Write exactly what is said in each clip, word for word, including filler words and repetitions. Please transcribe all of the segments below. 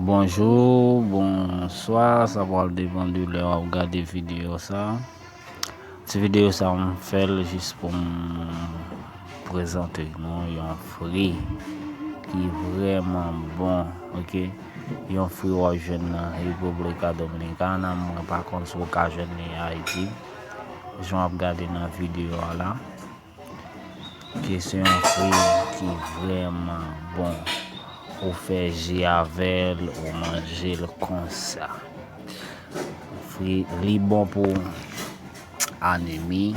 Bonjou, bonswa, sa pral depann de lè w ap gade videyo sa. Ti videyo sa, m fè l jis pou m prezante nou yon fri ki vrèman bon, oke? Yon fri w ap jwenn nan República Dominicana, mwen pa konn si w ka jwenn li Ayiti. Jan w ap gade nan videyo a la, ke se yon fri ki vrèman bon. Ou fè ji avè l, ou manje l konsa. Fri, li bon pou anemi,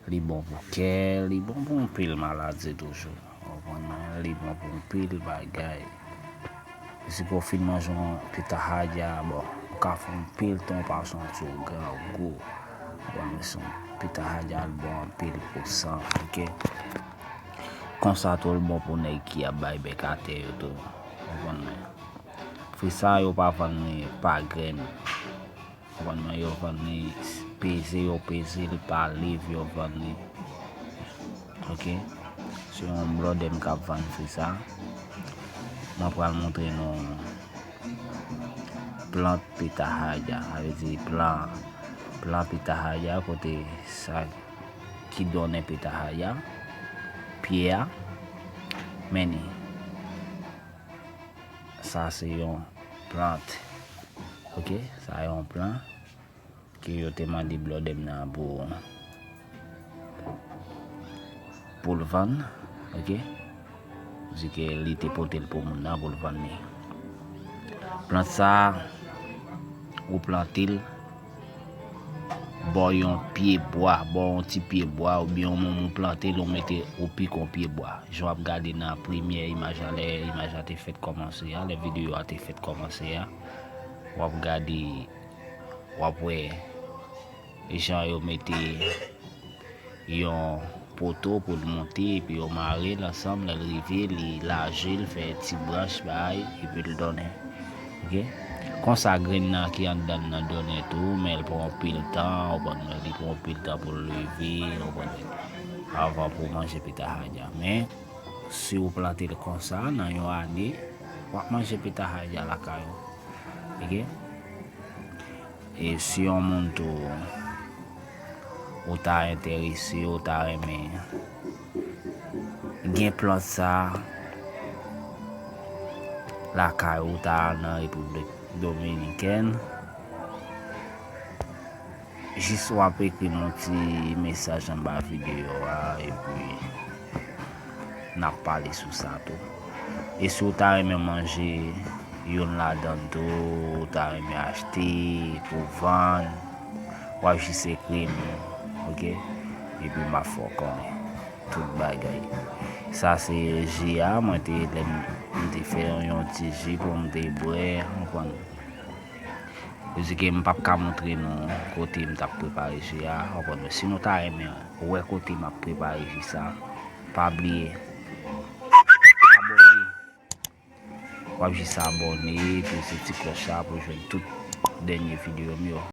li bon pou kè, li bon pou anpil maladi toujou. Ou konprann mwen? Li bon pou anpil bagay. Si w fin manje yon pitahaya, bon, ou ka fè yon pil tan, ou pa santi w grangou. Ou konprann mwen? Se yon pitahaya, l bon anpil pou san, oke? Konsa tou, l bon pou nèg ki ap bay bèk atè yo tou. Ou konprann mwen? Fri sa, yo pa vann li pa grenn. Ou konprann mwen? Yo vann li peze, yo peze li pa liv, yo vann li. Oke? Se yon blòdè m k ap vann fri sa. Mwen pral montre nou plant pitahaya, sa vle di plan, plan pitahaya, kote sa ki donnen pitahaya, pye a, men ni. Sa se yon plant. Oke, sa yon plant ke yo te mande blòdè m nan pou, pou l vann, oke? Di ke li te pote l pou moun nan pou l vann li. Plant sa, ou plante l bò yon pye bwa, bò yon ti pye bwa, oubyen yon moun ou plante l, ou mete, ou pike yon pye bwa. Jan w ap gade nan premyè imaj la, lè imaj la te fèt kòmanse a, lè videyo a te fèt kòmanse a, w ap gade, w ap wè jan yo mete yon poto pou l monte, epi yo mare l ansanm, lè l rive, li laje l, fè ti branch bay, epi l donnen. Oke? Konsa, grenn nan ki anndan l nan donnen tou, men l pran anpil tan, ou konprann, li pran anpil tan pou l leve, ou konprann, avan pou w manje pitahaya. Men, si w plante l konsa, nan yon ane, w ap manje pitahaya lakay ou. Oke? E si yon moun tou, ou ta enterese, ou ta renmen gen plant sa lakay ou, ta al nan Repiblik Dominikèn, jis w ap ekri m yon ti mesaj anba videyo a, epi n ap pale sou sa tou. E si w ta renmen manje youn ladan l tou, ou ta renmen achte pou vann, w ap jis ekri m, oke? Epi m ap fè w konnen tout bagay. Sa se ji a, mwen te, lè m, m te fè yon ti ji pou m te bwè, ou konprann. Yo di ke m p ap ka montre nou kote m t ap prepare ji a, ou konprann. Men si nou ta renmen wè kote m ap prepare ji sa, pa bliye abòne. W ap jis abòne, peze ti klòch la pou jwenn tout dènye videyo m yo.